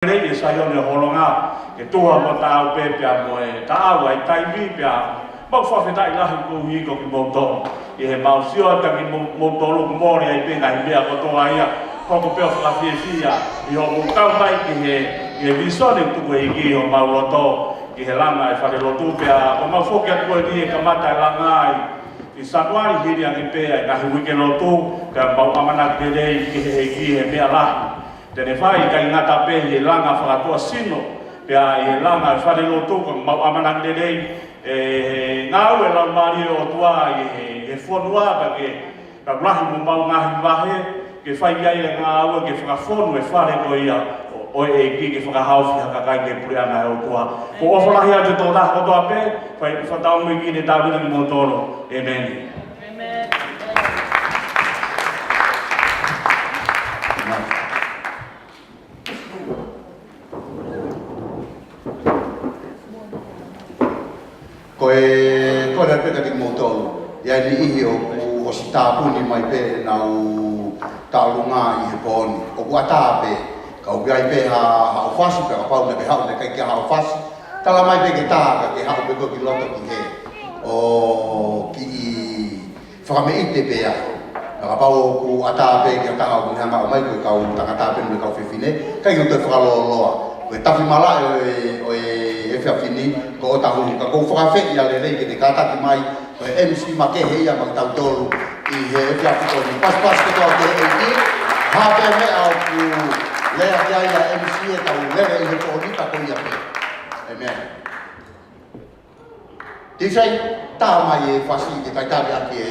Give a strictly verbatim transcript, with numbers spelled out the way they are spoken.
lelei ʻe Saione ʻo Holonga, ke tuha mo taau pē pea mo e taau ʻa e taimi pea mau fakafetaʻi lahi koeʻuhi ko kimoutolu. ʻI heʻemau sio atu kia kimoutolu, mole ai pē ngaahi meʻa kotoa ia, hoko pē ʻo fakafiefia ʻi hoʻomou kau mai ki he, ki he vīsone ʻoku tuku ʻe he ʻEiki ʻi homau loto, ki he langa e falelotu. Pea ko ʻemau foki atu ko eni ʻe kamata e langa ʻi, ʻi Sānuali, hili ange pē ʻa e ngaahi uike lotu, pea mau ʻamanaki lelei ki he ʻEiki he meʻa lahi te ne fai, ʻikai ngata pē ʻi he langa fakatuʻasino, pea ʻi he langa e falelotu, ka mau ʻamanaki lelei ʻe ngāue e Laumālie ʻo e ʻOtua ʻi he, he fonua, ka ke, ka lahi mo mau ngaahi vahe, ke fai ai e ngāue ke fakafonu e fale ko ia ʻo, ʻo e ʻEiki, ke fakahaofi ha kakai ki he puleʻanga ʻo e ʻOtua. Ko e ʻofa lahi atu ki he tokotaha kotoa pē, fai fakataumuʻa ki he ʻEiki ke ne tāvini kimoutolu. ʻĒmeni. Ko e, ko e lea pē kia kimoutolu, ʻi ai e niʻihi ʻoku ʻosi tāpuni mai pē ʻenau tauʻolunga ʻi he pō ni. ʻOku ʻatā pē, ka ʻoku ʻi ai pē ha, ha ʻofa ʻasi, pea kapau naʻa ke haʻu naʻe ʻikai ke ʻi ai ha ʻofa ʻasi, tala mai pē ke tā, ka ke haʻu pē koe ki loto ki hē ʻo kiʻi fakameʻite pē ai. Ka kapau ʻoku ʻatā pē ki ha taha ʻoku ne hanga ʻo ʻomai ko e kau tangata pē mo e kau fefine, ʻikai ke u toe fakalōloa. Ko e tafi malaʻe ʻo e, ʻo e efiafi ni, ko ʻOtahuhu. Ka ʻoku ou fakaafeʻi ʻa Lelei ke ne kātaki mai, ko e M C makehe ia maʻatautolu ʻi he efiafi ko eni. Pasipasi kotoa ki he ʻEiki. Ha pē meʻa ʻoku lea ki ai ʻa e M C ʻetau lele ʻi he pō ni, ka ko ia pē. ʻĒmeni. Tisei, tā mai e fasi ke talitali ʻaki e